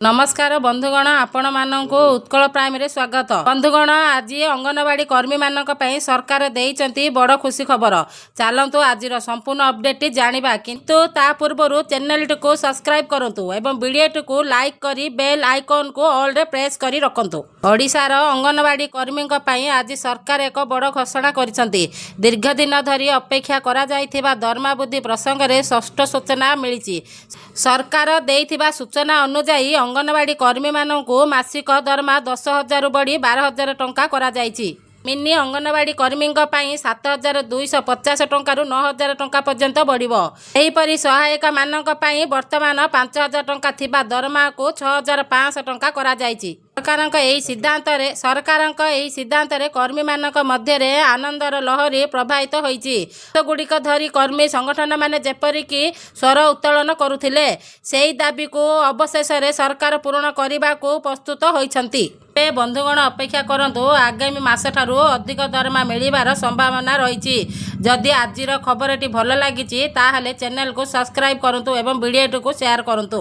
ନମସ୍କାର ବନ୍ଧୁଗଣ, ଆପଣମାନଙ୍କୁ ଉତ୍କଳ ପ୍ରାଇମରେ ସ୍ୱାଗତ। ବନ୍ଧୁଗଣ, ଆଜି ଅଙ୍ଗନବାଡ଼ି କର୍ମୀମାନଙ୍କ ପାଇଁ ସରକାର ଦେଇଛନ୍ତି ବଡ଼ ଖୁସି ଖବର। ଚାଲନ୍ତୁ, ଆଜିର ସମ୍ପୂର୍ଣ୍ଣ ଅପଡେଟଟି ଜାଣିବା। କିନ୍ତୁ ତା ପୂର୍ବରୁ ଚ୍ୟାନେଲଟିକୁ ସବସ୍କ୍ରାଇବ୍ କରନ୍ତୁ ଏବଂ ଭିଡ଼ିଓଟିକୁ ଲାଇକ୍ କରି ବେଲ୍ ଆଇକନ୍କୁ ଅଲ୍ରେ ପ୍ରେସ୍ କରି ରଖନ୍ତୁ। ଓଡ଼ିଶାର ଅଙ୍ଗନବାଡ଼ି କର୍ମୀଙ୍କ ପାଇଁ ଆଜି ସରକାର ଏକ ବଡ଼ ଘୋଷଣା କରିଛନ୍ତି। ଦୀର୍ଘ ଦିନ ଧରି ଅପେକ୍ଷା କରାଯାଇଥିବା ଦରମା ବୃଦ୍ଧି ପ୍ରସଙ୍ଗରେ ସ୍ପଷ୍ଟ ସୂଚନା ମିଳିଛି। ସରକାର ଦେଇଥିବା ସୂଚନା ଅନୁଯାୟୀ, ଅଙ୍ଗନବାଡ଼ି କର୍ମୀମାନଙ୍କୁ ମାସିକ ଦରମା 10,000ରୁ ବଢ଼ି 12,000 ଟଙ୍କା କରାଯାଇଛି। ମିନି ଅଙ୍ଗନବାଡ଼ି କର୍ମୀଙ୍କ ପାଇଁ 7250 ଟଙ୍କାରୁ 9000 ଟଙ୍କା ପର୍ଯ୍ୟନ୍ତ ବଢ଼ିବ। ସେହିପରି ସହାୟିକାମାନଙ୍କ ପାଇଁ ବର୍ତ୍ତମାନ 5000 ଟଙ୍କା ଥିବା ଦରମାକୁ 6500 ଟଙ୍କା କରାଯାଇଛି। ସରକାରଙ୍କ ଏହି ସିଦ୍ଧାନ୍ତରେ କର୍ମୀମାନଙ୍କ ମଧ୍ୟରେ ଆନନ୍ଦର ଲହରୀ ପ୍ରବାହିତ ହୋଇଛି। ଗୁଡ଼ିକ ଧରି କର୍ମୀ ସଂଗଠନମାନେ ଯେପରିକି ସ୍ୱର ଉତ୍ତୋଳନ କରୁଥିଲେ, ସେହି ଦାବିକୁ ଅବଶେଷରେ ସରକାର ପୂରଣ କରିବାକୁ ପ୍ରସ୍ତୁତ ହୋଇଛନ୍ତି। ତେବେ ବନ୍ଧୁଗଣ, ଅପେକ୍ଷା କରନ୍ତୁ, ଆଗାମୀ ମାସଠାରୁ ଅଧିକ ଦରମା ମିଳିବାର ସମ୍ଭାବନା ରହିଛି। ଯଦି ଆଜିର ଖବରଟି ଭଲ ଲାଗିଛି, ତାହେଲେ ଚ୍ୟାନେଲକୁ ସବସ୍କ୍ରାଇବ୍ କରନ୍ତୁ ଏବଂ ଭିଡ଼ିଓଟିକୁ ସେୟାର କରନ୍ତୁ।